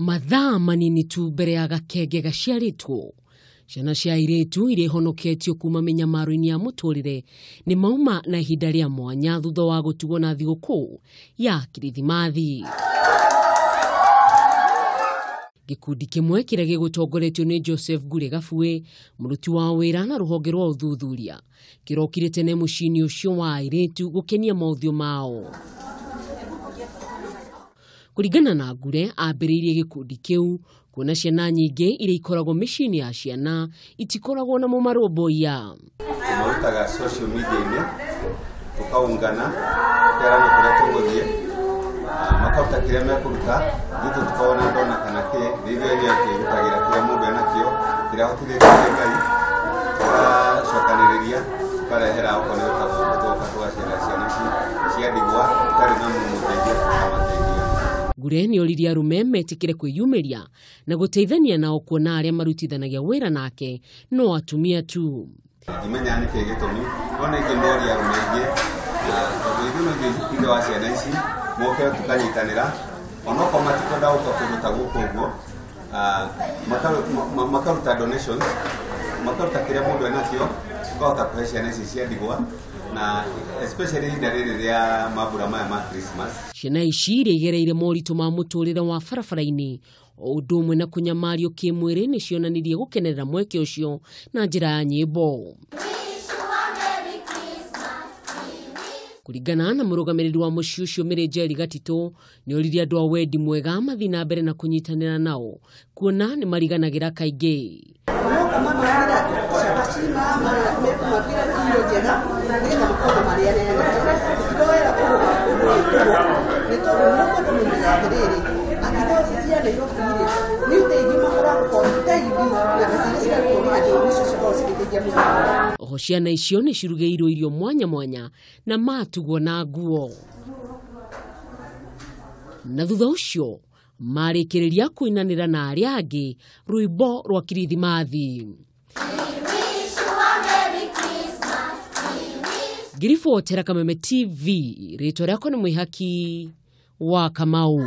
Mathaa manini tu mbere ya gakenge gaciarĩtwo, ciana cia airĩtu iria ihonoketio kuma mĩnyamaro-inĩ ya mũtũrĩre nĩ mauma na ihinda rĩa mwanya thutha wa gũtugwo na thigũkũ ya Kirithimathi. Gĩkundi kĩmwe kĩrĩa gĩgũtongoretio nĩ Joseph Ngure Gabuĩ, mũruti wa wĩra na rũhonge rwa ũthuthuria, kĩrokire tene mũciĩ-inĩ ũcio wa airĩtu gũkenia mothiũ mao. Kũringana na Ngure, ambĩrĩirie gĩkundi kĩu kuona ciana nyingĩ iria ikoragwo mĩciĩ-inĩ ya ciana itikoragwo na mũmarũmbũiya. Tũmarutaga social media-inĩ, tũkaungana, tũkerana kũrĩa tũgũthiĩ, makaruta kĩrĩa mekũruta, ithuĩ tũkona ndona kana kĩ, nĩ ithuĩ enyewe twĩrutagĩra kĩrĩa mũndũ enakĩo, kĩrĩa ahotithĩtio nĩ Ngai, tũgacokanĩrĩria, tũkarehera okorwo nĩ ta gũkũ tũgoka tũgacerera ciana ici cia ndigwa, itarĩ na mũmũteithia, tũkamateithia. Ngure nĩ oririe arũme metĩkĩre kwĩyumĩria na gũteithania nao kuona arĩa marutithanagia wĩra nake no atumia tu. Ndimenya nĩkĩ gĩtũmi, no nĩ ingĩmoria arũme aingĩ, tondũ ithuĩ no ithuĩ ithe wa ciana ici, moke tũkanyitanĩra, onokorwo matikwenda gũka kũndũ ta gũkũ ũguo, makaruta donations, makaruta kĩrĩa mũndũ enakĩo, tũkahota kũhe ciana ici cia ndigwa, na especially ihinda rĩrĩ rĩa mambura maya ma Christmas. Ciana ici iria igereire moritũ ma mũtũrĩre wa barabara-inĩ o ũndũ ũmwe na kũnyamario kĩmwĩrĩ nĩ cionanirie gũkenerera mweke ũcio na njĩra ya nyĩmbo. Kũringana na mũrũgamĩrĩri wa mũciĩ ũcio Mary Njeri Gatitũ, nĩ oririe andũ a wendi mwega mathiĩ na mbere na kũnyitanĩra nao kuona nĩ mariganagĩra kaingĩ. Cabaci mekũmagĩra irio njega nĩgetha makorwo marĩanĩre na ciana ici. Tũtiroera ũndũ ũyũ tũhũ nĩ tondũ nĩ ũkũmenya atĩrĩrĩ, akitha ici cia Nairobi rĩ, nĩ ũteithio makoragwo ũteithio na mbeca iria cirarutwo nĩ andũ nĩcio cikoragwo cigĩteithia mũciĩ. Oho ciana icio nĩ cirugĩirwo irio mwanya mwanya na matugwo na nguo. Na thutha ũcio marĩkĩrĩria kũinanĩra na arĩa angĩ rwĩmbo rwa Kirithimathi. Ngiribotera Kameme TV, rĩtwa rĩakwa nĩ Mwĩhaki wa Kamau.